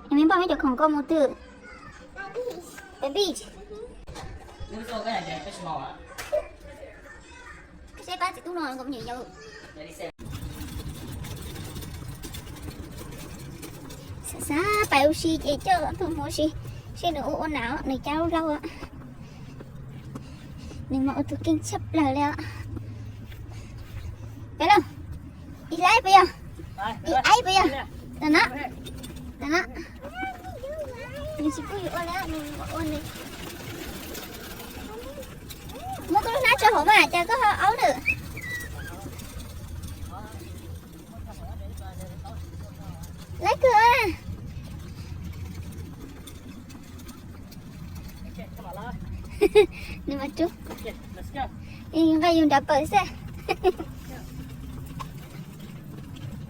Nws me npauj muab cov khoom ko mus twg? Pem beach. Saib pab txiv tub no nkawd me nyuam yaus. Xav xav pais ua si ces coj tus hmov si, seb nws ua ua nas, nws cab laug laug. Nws mas ua tus keej tshaj plaws li os. Peb lauj, ib laib puas yog? Ib aib puas yog? Tam no, tam no. Nws tsis pub yus ua li, nws ua nws. Muab koj lub hnab tso hauv mas, cas koj ho aub lawm. Laib kawg. Nws mas rub. Nqa yus nrad pawg xwb.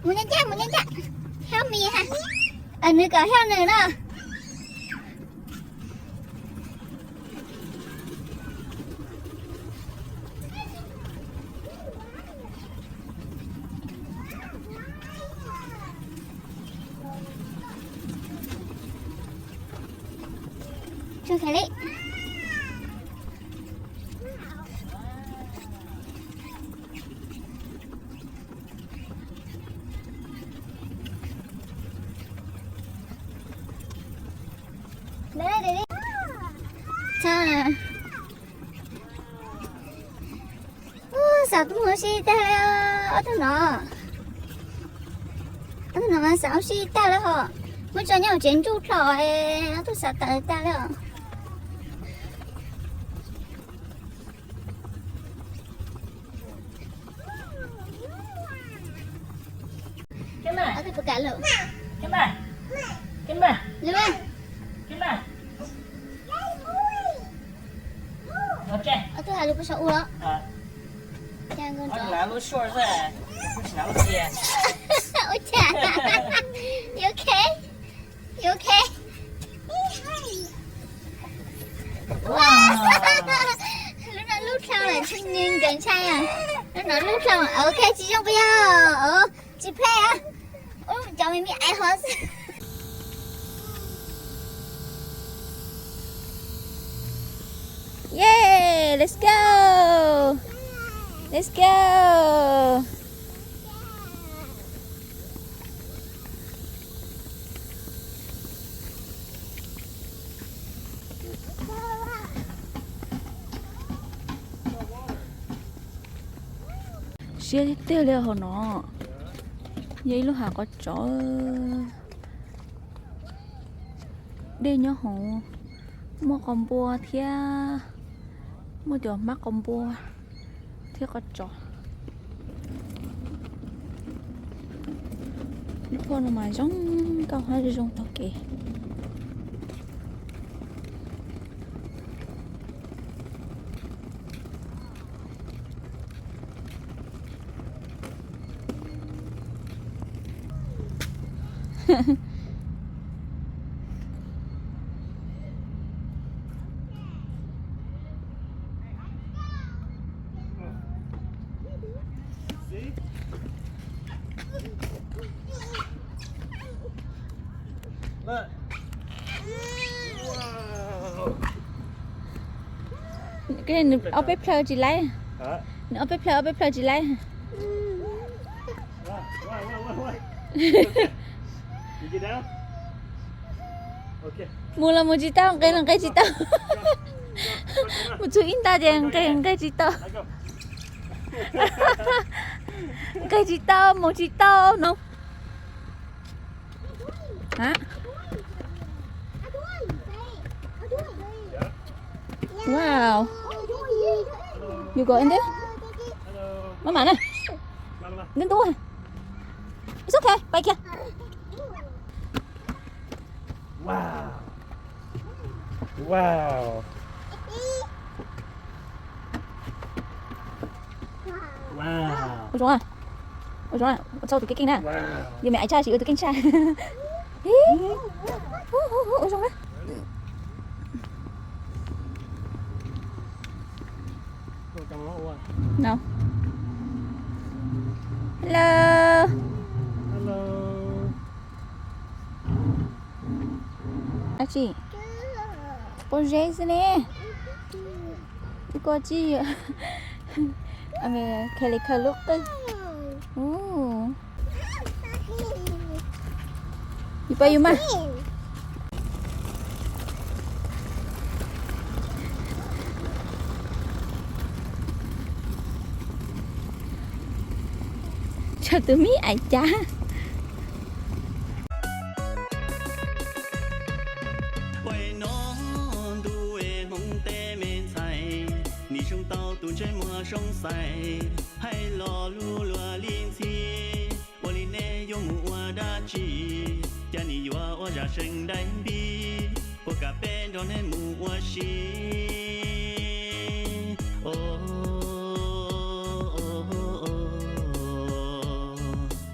Mus nyob ncaj, mus nyob ncaj. Help me ha. Nws kom help nws no. Tsuag khev li. Xav tus hmov si tag li, ob tug no, ob tug no mas xav ua si tag li hos. Muab tso nyob hauv tsev nruj dlhau, ob tug xav tawm tag li os. Ob tug puas kam lawm? Lwm, ob tug hais lus puas sau ua los? Ua cas? You okay? You okay? Lub no lub dlhau lawm, nws nkawd ntshai. Lub no lub dlhau, ok, tsis zoo puas yog? Tsis phem. Cov me me aiv hov xwb. Yeah, let's go. Let's go. Siab tiag tiag li hauv no. Yog ib lub hav qov tsov. Dej nyob hauv, muaj qos npua thiab, muaj cov hmab qos npua thiab qos tsov. Lub phuaj no mas zoo nkauj hab zoo taug kev. Nws ob peb plhaw tsis laib. Nws ob peb plhaw, ob peb plhaw tsis laib. Mus los mus tsis tau, nqes los nqes tsis tau. Mus txug ib nta ces nqes nqes tsis tau. Nqes tsis tau, mus tsis tau no. Wow. You go in there? Mama na. Ntu ntu. It's okay. Pais kiag. Wow. Wow. Wow. Ua zoo, ua zoo, ua txhob ua tus keej keej na. Yog me aiv tshaj tsis ua tus keej tshaj. Ua zoo na. No. Hello. Hello. Tsis, pob zeb xwb ne. Twb koj tsis, Kelly khaws lub qwj. Yus pab yus mas. Tsam tus mib ais cas. Ua no ntuj es Hmoob tej me ntxhais, nim zoo tau tus ntsej muag zoo xais, hais lo lus luag li ntxhi, ua li nej yuav mus ua dab tsi, cas nim yuav ua zaj seem daim npib, puas kam peb nrog nej mus ua si.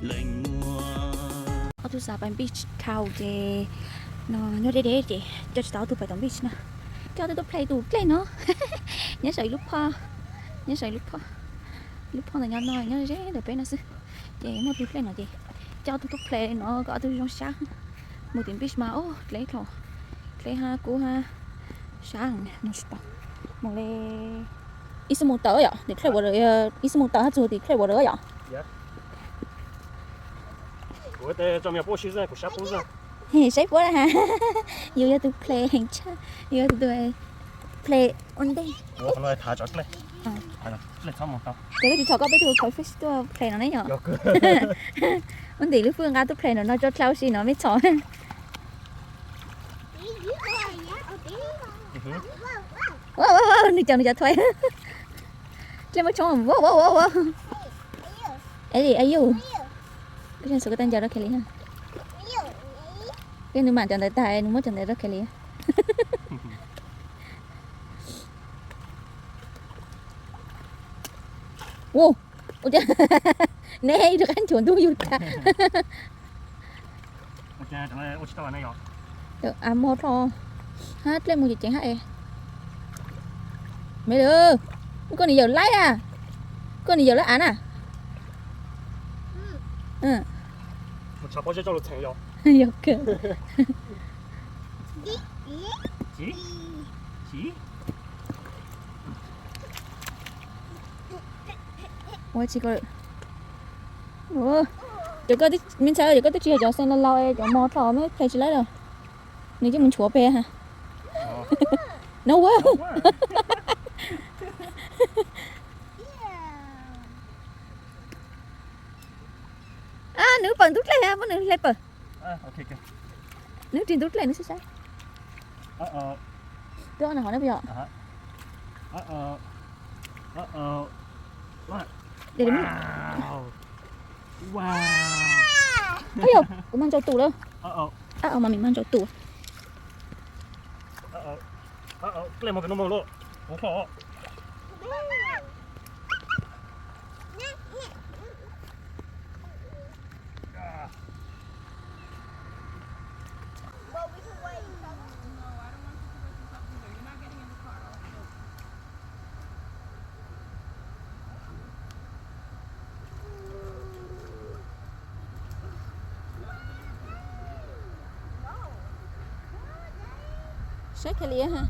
Leej muam. Ob tug xav pais beach tau ces no nyob deb deb ces coj tsis tau ob tug pais tom beach na. Coj ob tug tuaj play tus dlej no. Nyob saum ib lub phoj, nyob saum ib lub phoj, lub phoj ntawm nyob no nyob ze ntawm peb no xwb. Ces muaj tus dlej no ces coj ob tug tuaj play no kom ob tug zoo sab. Mus tim beach mas dlej dlhau, dlej hab kub hab sab no tsis tau. Mus li ib xuab moos tawm yom, tim Clearwater, ib xuab moos tawm hab txug tim Clearwater yom. Saib puab na ha. Yus yog tus play heev tshaj, yus yog tus play ua ntej. Ces koj tsis txhob koj peb tug cov fish tuaj play no ne yom. Ua ntej lub fwj nqa tuaj play no no tso dlhau si no mej txhom. Nws cov, nws cov thuav. Dlej muab tshoob ua ua ua ua. Es li, ayu. Koj tsis xav koj tau ncaws rau Kelly na. Koj nws mam cov ntawd tag nws muab cov ntawd rau Kelly. Ua, ua cas neb rov qab nchuav ntuj yus tag. Av mog dlho, hab dlej mus ceev ceev hab es. Me lawm, koj nim yawm laib a, koj nim yawm laib av na. Yog kawg. Ua tsis ko. Cov koj, me ntxhais, cov koj twb tsis yog cov xeem laus laus es cov mog dlho mej play tsis laib lawm. Nws yeej mus nchuav pem ha. No ua. Nws pawm ntug dlej, muab nws hle pawm. Nws ris ntug dlej nws saib saib. Twb ob no hov ne puas yog? Yog kuv mag ntsaus tus lawm. Mas mis mag ntsaus tus. Saib Kelly ha.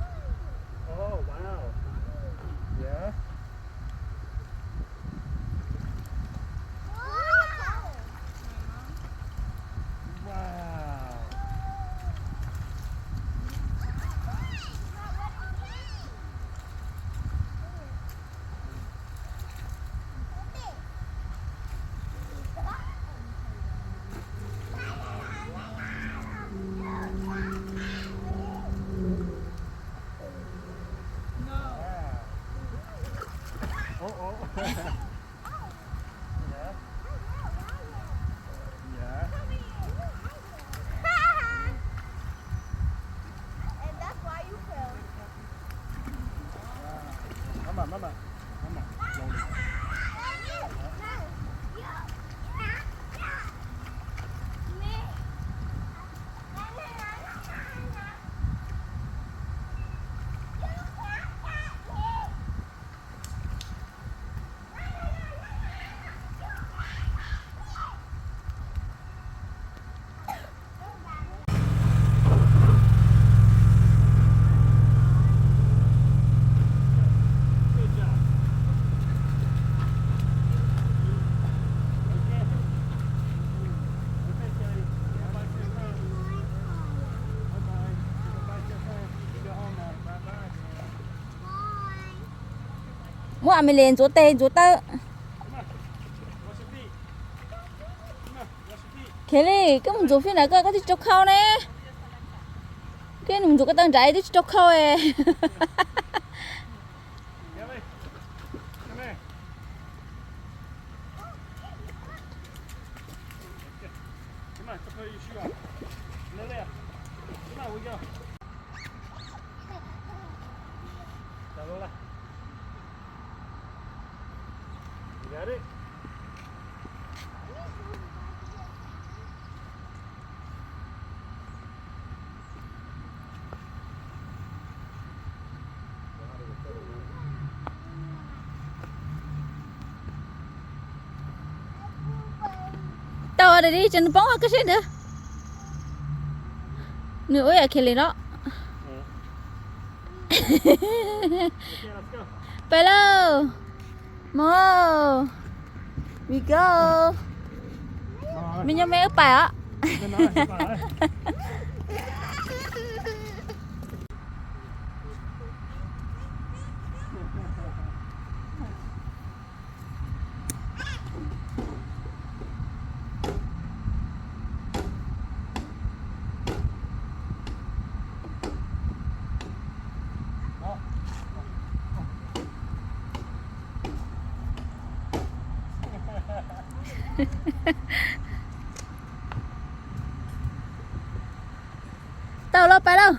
Muab a me le ntxuav tes ntxuav taw. Khiav li, koj mus ntxuav fij ntawd koj, koj twb tsis tau khau ne. Koj mus ntxuav koj taw nrad twb tsis tau khau. Tau, de li tseem nws poob koj seb ntawd. Nws ua yam khiav li los. Pais lauj. Mov. We go. Me nyuam me wb pais os. Tau los pais lauj.